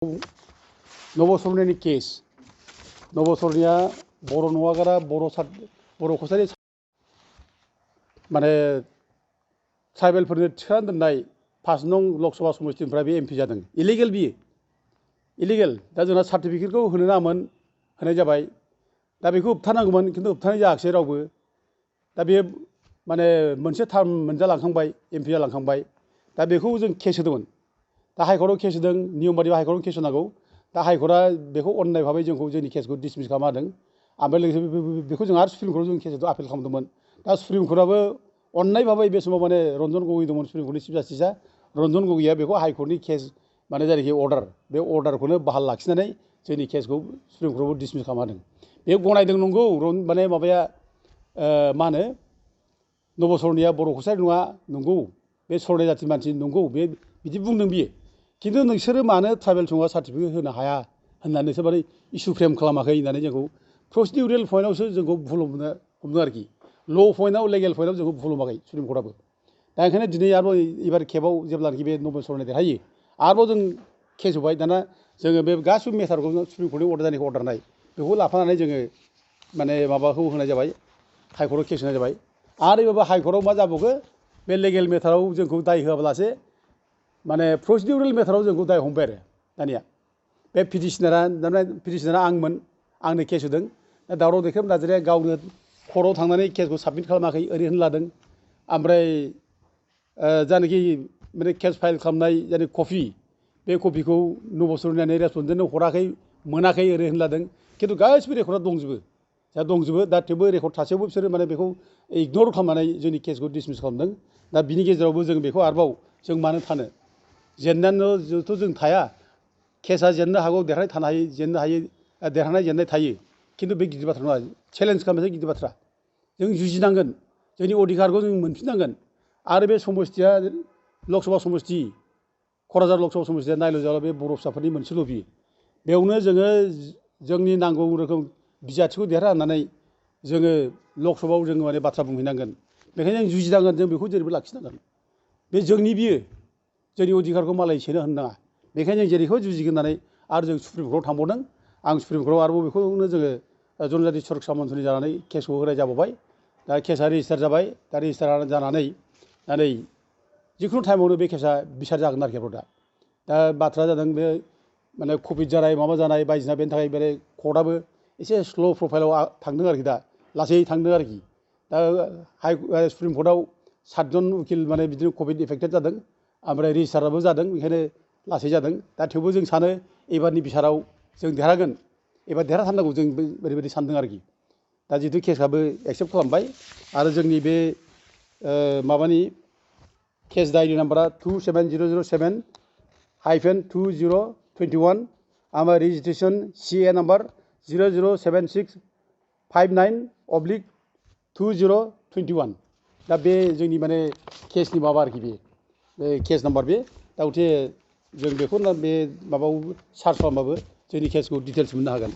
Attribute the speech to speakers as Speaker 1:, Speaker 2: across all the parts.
Speaker 1: नबसरनायनि case नबसरनाया बर' नङागारा बर' कसारि माने ट्राइबेलफोरनो थिखाना दोननाय 5 नं लकसभा समस्तिनिफ्राय बे एमपि जादों। इलिगेल बियो इलिगेल। दा जोंना सार्टिफिकेटखौ होनो नाङामोन, होनाय जाबाय। दा बेखौ होबथानांगौमोन, खिन्थु होबथानाय जायाखिसै रावबो। दा बे माने मोनसे टार्म मोनजालांखांबाय, एमपि जालांखांबाय। दा बेखौ जों केस होदोंमोन। दा हाइकर्टआव केस होदों, नियम बायदिबा हाइकर्टआव केस होनांगौ। दा हाइकर्टआ बेखौ अननाय भाबै जोंनि केसखौ डिसमिस खालामना होदों। ओमफ्राय लोगोसे बेखौ जों आरो सुप्रिम कर्टआव जों केसखौ आपिल खालामदोंमोन। दा सुप्रिम कर्टआबो अननाय भाबै बे समाव माने रन्जन गगৈ दंमोन सुप्रिम कर्टनि चिफ जास्टिसआ। रन्जन गगैया बेखौ हाइकर्टनि केस माने जायनाखि अर्डार, बे अर्डारखौनो बाहाल लाखिनानै जोंनि केसखौ सुप्रिम कर्टआव डिसमिस खालामना होदों। बे गनायदों नंगौ, माने माबाया मा होनो नबसरनाया बर' कसारि नङा नंगौ, बे सरनाय जाथिनि मानसि नंगौ, बे बिदि बुंदों बियो। खिन्थु नोंसोरो मानो ट्राइबेल सुबुङा सार्टिफिकेट होनो हाया होननानै नोंसोर माने इस्यु फ्रेम खालामाखै होननानै जोंखौ प्रसिडिउरेल पइन्टआवसो जोंखौ भुल हमदों आरोखि। ल' पइन्टआव लेगेल पइन्टआव जोंखौ भुल हमाखै सुप्रिम कर्टआबो। दा ओंखायनो दिनै आरोबाव एबार खेबाव जेब्लानाखि बे नबसरनाय देरहायो, आरोबाव जों केस होबाय। दाना जोङो बे गासिबो मेटारखौ सुप्रिम कर्टनि अर्डार जानायखौ अर्डार नाय बेखौ लाफानानै जोङो माने माबाखौ होनाय जाबाय, हाइकर्टआव केस होनाय जाबाय। आरो एबार हाइकर्टआव मा जाबावखो, बे लेगेल मेटाराव जोंखौ दाय होआब्लासे माने प्रसिडिउरेल मेटाराव जोंखौ दाय हमबाय आरो दानिया। बे पिटिसनारा आंमोन, आंनो केस होदों। दा दावराव देखायनो नाजानाया गावनो कर्टआव थांनानै केसखौ साबमिट खालामाखै ओरैनो लादों। ओमफ्राय जायनाखि माने केस फाइल खालामनाय जायनाखि कपि, बे कपिखौ नबसरनायानो रेसपन्डेन्टनो हराखै, मोनाखै ओरैनो लादों। खिन्थु गासिबो रेकर्डआ दंजोबो, दा थेवबो रेकर्ड थासेयावबो बिसोरो माने बेखौ इगनर खालामनानै जोंनि केसखौ डिसमिस खालामदों। दा बिनि गेजेरावबो जों बेखौ आरोबाव जों मानो थानो, जेननानैथ' जों थाया। केसा जेननो हागौ, देरहानाय थानो हायो, जेननो हायो, देरहानाय जेननाय थायो। खिन्थु बे गिदिर बाथ्रा नङा, चेलेन्ज खालामनायसो गिदिर बाथ्रा। जों जुजिनांगोन, जोंनि अधिकारखौ जों मोनफिननांगोन। आरो बे समस्तिया लकसभा समस्ति, क'क्राझार लकसभा समस्तिया नायल' जाला बे बर' फिसाफोरनि मोनसे लबि। बेयावनो जोङो जोंनि नांगौ रोखोम बिजाथिखौ देरहाहोनानै जोङो लकसभायाव जोङो माने बाथ्रा बुंहैनांगोन। बेखायनो जों जुजिनांगोन, जों बेखौ जेरैबो लाखिनांगोन। बे जोंनि बियो, जोंनि अधिकारखौ मालाय सेनो होनो नाङा। बेखायनो जों जेरैखौ जुजिगोन होननानै आरो जों सुप्रिम कर्टआव थांबावदों। आं सुप्रिम कर्टआव आरोबाव बेखौनो जोङो जनजाति सुरक्षा मन्थ्रि जानानै केसखौ होनाय जाबावबाय। दा केसा रेजिस्टार जाबाय। दा रेजिस्टार जानानै दा नै जिखुनु टाइमावनो बे केसा बिसार जागोन आरोखि दा बाथ्राया जादों बे माने कभिड जानाय माबा जानाय बायदिसिना, बेनि थाखाय बे कर्टआबो एसे स्ल' प्रफाइलाव थांदों आरोखि, दा लासै थांदों आरोखि। दा सुप्रिम कर्टआव 7 जन उकिल माने बिदिनो कभिड एफेक्टेड जादों। ओमफ्राय रेजिस्टाराबो जादों, बेखायनो लासै जादों। दा थेवबो जों सानो एबारनि बिसाराव जों देरहागोन, एबार देरहाथारनांगौ जों ओरैबायदि सानदों आरोखि। दा जिहेतु केसआबो एक्सेप्ट खालामबाय। आरो जोंनि बे माबानि केस डायरि नाम्बारा 27007-2021, ओमफ्राय रेजिस्ट्रेसन CA नाम्बार 007659/2021। दा बे जोंनि माने केसनि माबा आरोखि, बे केस नाम्बार। बे दा गथे जों बेखौ बे माबायाव सार्च खालामबाबो जोंनि केसखौ डिटेल्स मोननो हागोन।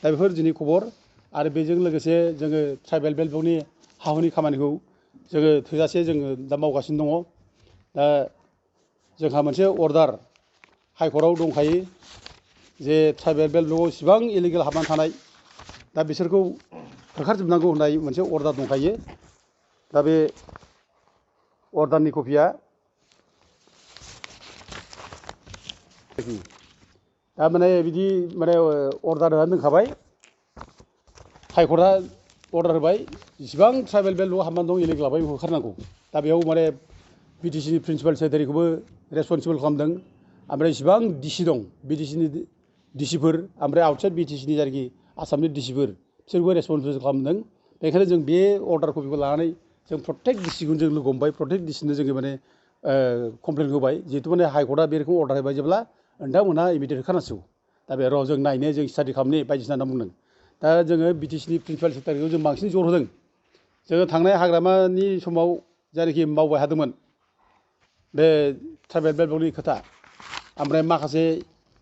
Speaker 1: दा बेफोर जोंनि खबर। आरो बेजों लोगोसे जोङो ट्राइबेल बेल्टनि हा हुनि खामानिखौ जोङो थोजासे जोङो दा मावगासिनो दङ। दा जोंहा मोनसे अर्डार हाइकर्टआव दंखायो जे ट्राइबेल बेल्टआव इसिबां इलिगेल हाबनानै थानाय, दा बिसोरखौ होखारजोबनांगौ होननाय मोनसे अर्डार दंखायो। दा बे अर्डारनि कपिया दा माने बिदि माने अर्डार होनानै दोनखाबाय। हाइकर्टआ अर्डार होबाय, जिसिबां ट्राइबेल बेल्टआव हाबनानै दं इलिगेल हाबबाय बेखौ होखारनांगौ। दा बेयाव माने बिटिसिनि प्रिन्सिपाल सेक्रेटारिखौबो रेसपन्सिबोल खालामदों। ओमफ्राय इसिबां डिसि दं, बिटिसिनि डिसिफोर, ओमफ्राय आउटसाइड बिटिसिनि जायनाखि आसामनि डिसिफोर, बिसोरबो रेसपन्सिबोल खालामदों। बेखायनो जों बे अर्डार कपिखौ लानानै जों प्रटेक्ट डिसिखौनो जों लोगो हमबाय, प्रटेक्ट डिसिनो जोङो माने कमप्लेन होबाय। जिहेतु माने हाइकर्टआ बे रोखोम अर्डार होबाय जेब्ला नोंथांमोनहा इमिडियेट होखारनांसिगौ। दा बे र' जों नायनो, जों स्टाडि खालामनो बायदिसिना होनना बुंदों। दा जोङो बिटिसिनि प्रिन्सिपाल सेक्रेटारिखौ जों बांसिन जर होदों। जोङो थांनाय हाग्रामानि समाव जायनाखि मावबाय थादोंमोन बे ट्राइबेल बेल्टनि खोथा, ओमफ्राय माखासे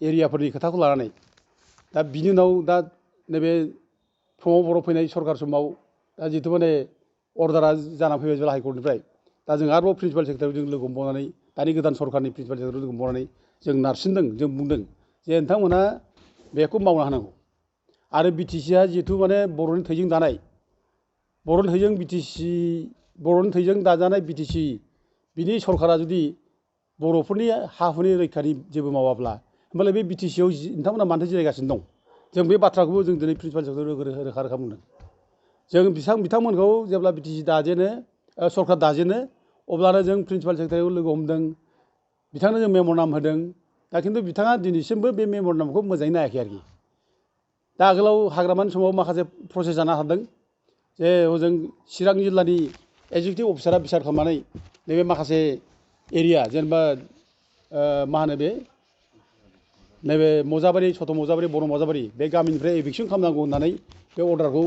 Speaker 1: एरियाफोरनि खोथाखौ लानानै, दा बिनि उनाव दा नैबे प्रमद बर' फैनाय सरकार समाव दा जिहेतु माने अर्डारा जानानै फैबाय जेब्ला हाइकर्टनिफ्राय, दा जों आरोबाव प्रिन्सिपाल सेक्रेटारिखौ जों लोगो हमबावनानै, दानि गोदान सरकारनि प्रिन्सिपाल सेक्रेटारिखौ लोगो हमबावनानै जों नारसिनदों, जों बुंदों जे नोंथांमोना बेखौ मावनो हानांगौ आरो बिटिसिआ जिहेथु माने बर'नि थैजों दानाय बर'नि थैजों दाजानाय बिटिसि बिनि सरकारा जुदि बर'फोरनि हा हुनि रैखानि जेबो मावाब्ला होमबालाय बे बिटिसिआव नोंथांमोना मानो जिरायगासिनो दं जों बे बाथ्राखौबो जों दिनै प्रिन्सिपाल सेक्रेटारिखौ रोखा रोखा बुंदों जों बिथांमोनखौ जेब्ला बिटिसि दाजेनो सरकार दाजेनो अब्लानो जों प्रिन्सिपाल सेक्रेटारिखौ लोगो हमदों बिथांनो जों मेम'रेन्डाम होदों दा खिन्थु बिथाङा दिनैसिमबो बे मेम'रेन्डामखौ मोजाङै नायाखै आरोखि दा आगोलाव हाग्रामानि समाव माखासे प्रसेस जाना थादों जे हजों चिरां जिल्लानि एक्जिकिउटिभ अफिसारा बिसार खालामनानै नैबे माखासे एरिया जेनेबा मा होनो बे नैबे मजाबारि सथ' मजाबारि बर' मजाबारि बे गामिनिफ्राय एभिकसन खालामनांगौ होननानै बे अर्डारखौ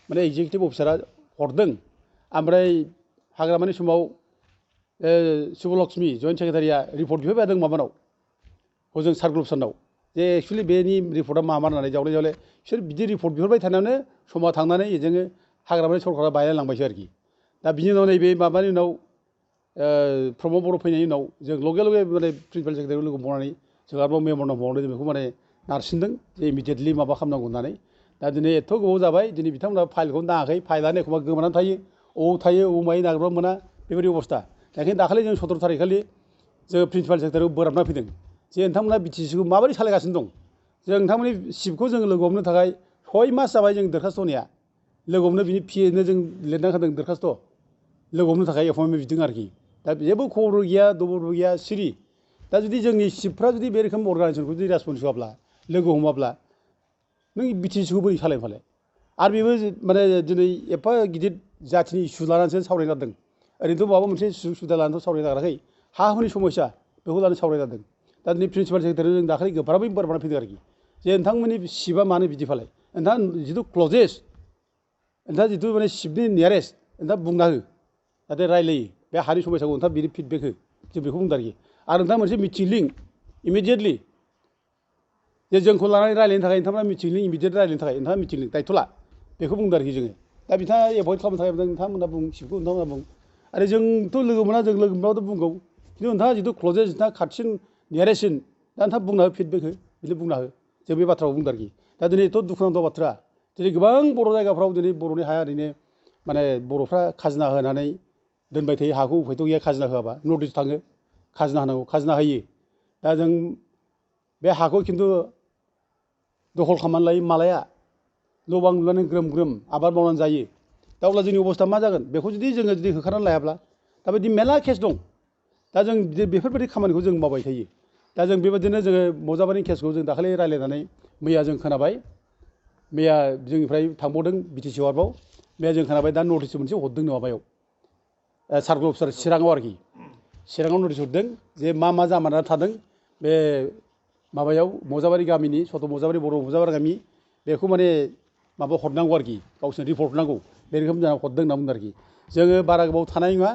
Speaker 1: माने एक्जिकिउटिभ अफिसारा हरदों ओमफ्राय हाग्रामानि समाव सुबलक्ष्मि जइन्ट सेक्रेटारिया रिपर्ट बिहरबाय थादों माबानाव हजों सार्कल अफिसारनाव जे एक्सुवेलि बेनि रिपर्टआ मामोन होननानै जावले जावले बिसोर बिदि रिपर्ट बिहरबाय थानायावनो समा थांनानै जोङो हाग्रामानि सरकारा बायलांबायसो आरोखि दा बिनि उनाव नैबे माबानि उनाव प्रमद बर' फैनायनि उनाव जों लगे लगे माने प्रिन्सिपाल सेक्रेटारिखौ लोगो हमनानै जों आरोबाव मेम'रेन्डाम हरनानै जों बेखौ माने नारसिनदों जे इमिडियेटलि माबा खालामनांगौ होननानै दा दिनै एथ' गोबाव जाबाय दिनै बिथांमोना फाइलखौनो नाङाखै फाइलानो एखमबा गोमानानै थायो अबाव थायो अबाव मायो नागिरब्ला मोना बेबायदि अबस्था बेखायनो दाखालि जों 17 थारिख खालि जोङो प्रिन्सिपाल सेक्रेटारिखौ बोराबना फैदों जे नोंथांमोना बिटिसिखौ माबोरै सालायगासिनो दं जों नोंथांमोननि चिफखौ जों लोगो हमनो थाखाय 6 मास जाबाय जों दरखास्त होनाया लोगो हमनो बिनि पिएनो जों लिरना होदों दरखास्त लोगो हमनो थाखाय एपइन्टमेन्ट बिदों आरोखि दा जेबो खबरबो गैया दबरबो गैया सिरि दा जुदि जोंनि चिफफ्रा जुदि बे रोखोम अर्गानाइजेसनखौ जुदि रेसपन्स होआब्ला लोगो हमाब्ला नों बिटिसिखौ बोरै सालायनो फालाय आरो बेबो माने दिनै एफा गिदिर जाथिनि इसु लानानैसो सावरायनो जादों ओरैनोथ' माबा मोनसे सुबिदा लानानैथ' सावरायनो नागिराखै हा हुनि समस्या बेखौ लानानै सावरायनो जादों दा दिनै प्रिन्सिपाल सेक्रेटारि जों दाखालि गोब्राबै बोराबनानै फैदों आरोखि जे नोंथांमोननि चिफआ मानो बिदि फालाय नोंथाङा जिथु क्लजेस्ट नोंथाङा जिथु माने चिफनि नियारेस्ट नोंथाङा बुंना हो जाहाथे रायलायो बे हानि समस्याखौ नोंथाङा बिनि फिडबेक हो जों बेखौ बुंदों आरो नोंथाङा मोनसे मिटिं लिंक इमिडियेटलि जे जोंखौ लानानै रायलायनो थाखाय नोंथांमोना मिटिं लिंक इमिडियेट रायलायनो थाखाय नोंथाङा मिटिं लिंक दायथ' ला बेखौ बुंदों आरोखि जोङो दा बिथाङा एभयड खालामनो थाखाय नोंथांमोना बुं चिफखौ नोंथांमोना बुं आरो जोंथ' लोगो मोना जों लोगो मोनब्लाथ' बुंगौ खिन्थु नोंथाङा जिथु क्लजेस्ट नोंथाङा खाथिसिन नियारेस्टसिन दा नोंथाङा बुंना हो फिडबेक हो बिदि बुंना हो जों बे बाथ्राखौ बुंदों आरोखि दा दिनै एथ' दुखुनांथाव बाथ्रा दिनै गोबां बर' जायगाफ्राव दिनै बर'नि हाया ओरैनो माने बर'फ्रा खाजोना होनानै दोनबाय थायो हाखौ उफायथ' गैया खाजोना होआबा नटिस थाङो खाजोना होनांगौ खाजोना होयो दा जों बे हाखौ खिन्थु दखल खालामनानै लायो मालाया न' बां लुनानै ग्रोम ग्रोम आबाद मावनानै जायो दा अब्ला जोंनि अबस्था मा जागोन बेखौ जुदि जोङो होखारनानै लायाब्ला दा बिदि मेरला केस दं दा जों बेफोरबायदि खामानिखौ जों मावबाय थायो दा जों बेबायदिनो जोङो मजाबारिनि केसखौ जों दाखालि रायलायनानै मैया जों खोनाबाय मैया जोंनिफ्राय थांबावदों बिटिसि आरोबाव मैया जों खोनाबाय दा नटिस मोनसे हरदों माबायाव सार्कल अफिसार चिराङाव आरोखि चिराङाव नटिस हरदों जे मा मा जामारना थादों बे माबायाव मजाबारि गामिनि सथ' मजाबारि बर' मजाबारि गामि बेखौ माने माबा हरनांगौ आरोखि गावसोरनो रिपर्ट हरनांगौ बे रोखोम जाना हरदों होनना बुंदों आरोखि जोङो बारा गोबाव थानाय नङा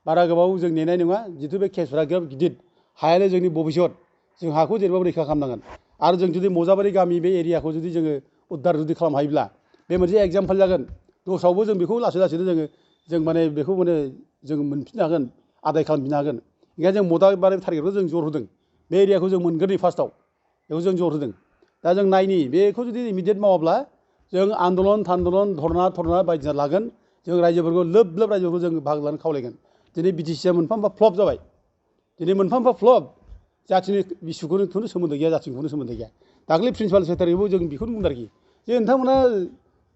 Speaker 1: बारा गोबाव जों नेनाय नङा जिथु बे केसफ्रा गिदिर हायानो जोंनि भबिष्यत जों हाखौ जेनेबा रैखा खालामनांगोन आरो जों जुदि मजाबारि गामि बे एरियाखौ जुदि जोङो उद्धार जुदि खालामनो हायोब्ला बे मोनसे एग्जाम्पल जागोन दस्रायावबो जों बेखौ लासै लासैनो जों माने बेखौ माने जों मोनफिननो हागोन आदाय खालामफिननो हागोन ओंखायनो जों मदाबारि टारगेटखौ जों जर होदों बे एरियाखौ जों मोनगोन फार्स्टआव बेखौ जों जर होदों दा जों नायनि बेखौ जुदि इमिडियेट मावाब्ला जों आन्दलन थान्दलन धरना बायदिसिना लागोन जों रायजोफोरखौ लोब लोब रायजोफोरखौ जों बाहागो लानो खावलायगोन दिनै बिटिसिआ मोनफा मोनफा फ्लप जाबाय दिनै मोनफा मोनफा फ्लप जाथिनि इसुखौनो सोमोन्दो गैया जाथिखौनो सोमोन्दो गैया दाख्लै प्रिन्सिपाल सेक्रेटारिखौबो जों बेखौनो बुंदों आरोखि जे नोंथांमोना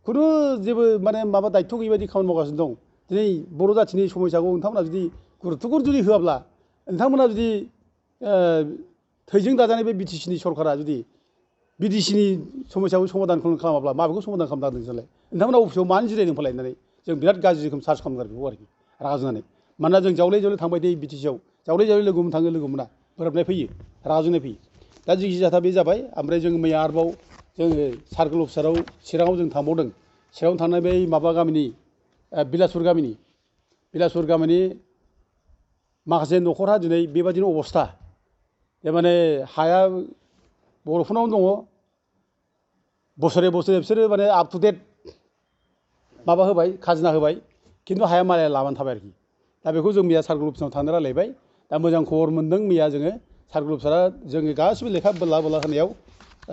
Speaker 1: खुनु जेबो माने माबा दायथ' गैयि बायदि खामानि मावगासिनो दं दिनै बर' जाथिनि समस्याखौ नोंथांमोना जुदि गुरुत्त'खौ जुदि होआब्ला नोंथांमोना जुदि थैजों दाजानाय बे बिटिसिनि सरकारा जुदि बिटिसिनि समस्याखौ समाधान खालामाब्ला माबेखौ समाधान खालामनो हादों नोंसोरलाय नोंथांमोना अफिसाव मानो जिरायदों फालाय होननानै जों बिराद गाज्रि रोखोम सार्च खालामदों बेखौ आरोखि रागा जोंनानै मानोना जों जावले जावले थांबाय थायो बिटिसिआव जावले जावले लोगो हमनो थाङो लोगो मोना बोराबनाय फैयो रागा जोंनाय फैयो दा जिखि जाथा बे जाबाय ओमफ्राय जों मैया आरोबाव जोङो सार्कल अफिसाराव चिराङाव जों थांबावदों चिराङाव थांनाय बै माबा गामिनि बिलासपुर गामिनि माखासे न'खरहा दिनै बेबादिनो अबस्था जे माने हाया बर'फोरनावनो दङ बोसोरे बिसोरो माने आप टु डेट माबा होबाय खाजोना होबाय खिन्थु हाया मालाया लाबानो थाबाय आरोखि दा बेखौ जों मैया सार्कल अफिसाव थांनो रायलायबाय दा मोजां खबर मोनदों मैया जोङो सार्कोल अफिसारा जोंनि गासिबो लेखा बोला बोला होनायाव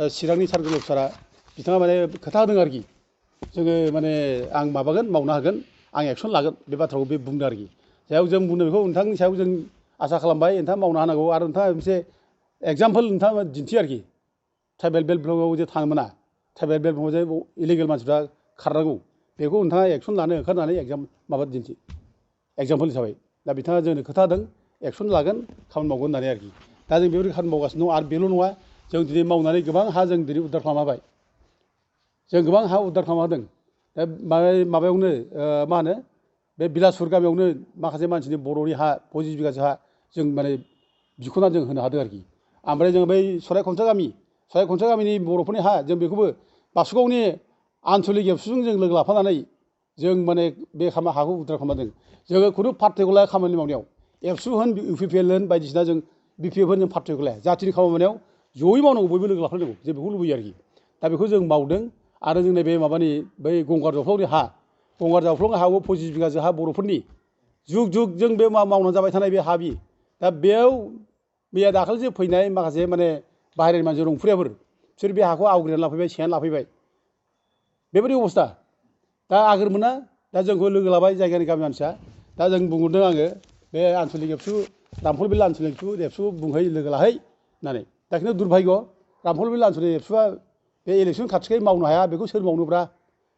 Speaker 1: चिरांनि सार्कोल अफिसारा बिथाङा माने खोथा होदों आरोखि जोङो माने आं माबागोन मावनो हागोन आं एक्सन लागोन बे बाथ्राखौ बे बुंदों आरोखि जायाव जों बुंदों बेखौ नोंथांनि सायाव जों आसा खालामबाय नोंथाङा मावनो हानांगौ आरो नोंथाङा मोनसे एगजामपोल नोंथाङा दिन्थि आरोखि ट्राइबेल बेल्ट ब्लकआव जे थानो मोना ट्राइबेल बेल्ट ब्लकआव जे इलिगेल मानसिफ्रा खारनांगौ बेखौ नोंथाङा एक्सन लानो ओंखारनानै एगजाम माबा दिन्थि एगजामपोल हिसाबै दा बिथाङा जोंनो खोथा होदों एक्सन लागोन खामानि मावगोन होननानै आरोखि दा जों बेबायदि खामानि मावगासिनो दं आरो बेल' नङा जों दिनै मावनानै गोबां हा जों दिनै उद्धार खालामनो हाबाय जों गोबां हा उद्धार खालामनो हादों दा माबायावनो मा होनो बे बिलासपुर गामियावनो माखासे मानसिनि बर'नि हा 25 बिगासो हा जों माने बिख'ना जों होनो हादों आरोखि ओमफ्राय जों बै सरायखनसा गामिनि बर'फोरनि हा जों बेखौबो बासुगावनि आनसलिक एबसुजों जों लोगो लाफानानै जों माने बे हाखौ उद्धार खालामदों जोङो खुनु पार्टिखौ लाया खामानि मावनायाव एबसु होन इउपिपिएल होन बायदिसिना जों बिपिएफ होन जों पार्टिखौ लाया जातिनि खामानि मावनायाव जयै मावनांगौ बयबो लोगो लाफानांगौ जों बेखौ लुबैयो आरोखि दा बेखौ जों मावदों आरो जोंनि बे माबानि बै गंगार जावफ्लावनि हा गंगार जावफ्लावनि हाबो 25 बिगासो हा बर'फोरनि जुग जुग जों बे मावनानै जाबाय थानाय बे हा बि दा बेयाव मैया दाखालिसो फैनाय माखासे माने बाहेरानि मानसि रंफुरियाफोर बिसोर बे हाखौ आवग्रिनानै लाफैबाय सेनानै लाफैबाय बेबायदि अबस्था दा आगोर मोना दा जोंखौ लोगो लाबाय जायगानि गामि मानसिया दा जों बुंहरदों आङो बे आनसलिक एबसु रामफल बिल आनसलिक एबसु बुंहै लोगो लाहै होननानै दा खिन्थु दुरभाग्य रामफल बिल आनसलिक एबसुआ बे इलेक्सन खाथिखाय मावनो हाया बेखौ सोर मावनोब्रा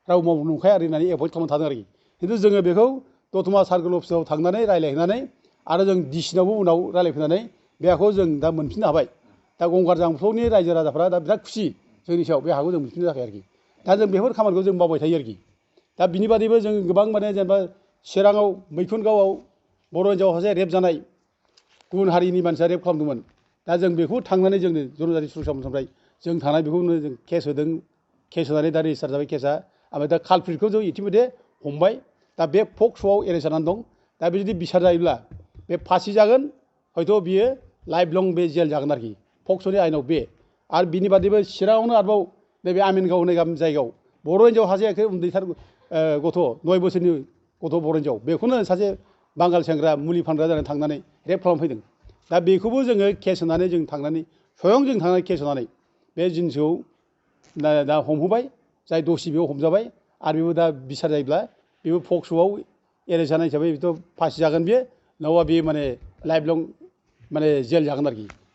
Speaker 1: राव मावनो नंखाया आरो होननानै एभयड खालामनानै थादों आरोखि खिन्थु जोङो बेखौ दतमा सार्कोल अफिसाव थांनानै रायज्लायहैनानै आरो जों डिसिनावबो उनाव रायज्लायफैनानै बे हाखौ जों दा मोनफिननो हाबाय दा गंगार जामफ्रावनि रायजो राजाफ्रा दा बिराद खुसि जोंनि सायाव बे हाखौ जों मोनफिननो थाखाय आरोखि दा जों बेफोर खामानिखौ जों मावबाय थायो आरोखि दा बिनि बादैबो जों गोबां माने जेनेबा चिराङाव मैखुनगावआव बर' हिन्जाव सासे रेप जानाय गुबुन हारिनि मानसिया रेप खालामदोंमोन दा जों बेखौ थांनानै जोंनो जनजाति सुरक्षा मन्थ्रिनिफ्राय जों थांनानै बेखौनो जों केस होदों केस होनानै दा रेजिस्टार जाबाय केसा ओमफ्राय दा कालप्रिटखौ जों इतिमধ্যे हमबाय दा बे पक्स'आव एरेस्ट जानानै दं दा बे जुदि बिसार जायोब्ला बे फासि जागोन हयथ' बियो लाइफ लं बे जेल जागोन आरोखि पक्स'नि आयेनाव बे आरो बिनि बादैबो चिराङावनो आरोबाव नैबे आमिनगाव होननाय जायगायाव बर' हिन्जाव सासे एखे उन्दैथार गथ' 9 बोसोरनि गथ' बर' हिन्जाव बेखौनो सासे बांगाल सेंग्रा मुलि फानग्रा जानानै थांनानै रेप खालामफैदों दा बेखौबो जोङो केस होनानै जों थांनानै स्वयं जों थांनानै केस होनानै बे जिनिसखौ दा हमहोबाय जाय दसि बेयाव हमजाबाय आरो बेबो दा बिसार जायोब्ला बेबो पक्स'आव एरेस्ट जानाय हिसाबै बेथ' फासि जागोन बियो नङाबा बेयो माने लाइफ लं माने जेल जागोन आरोखि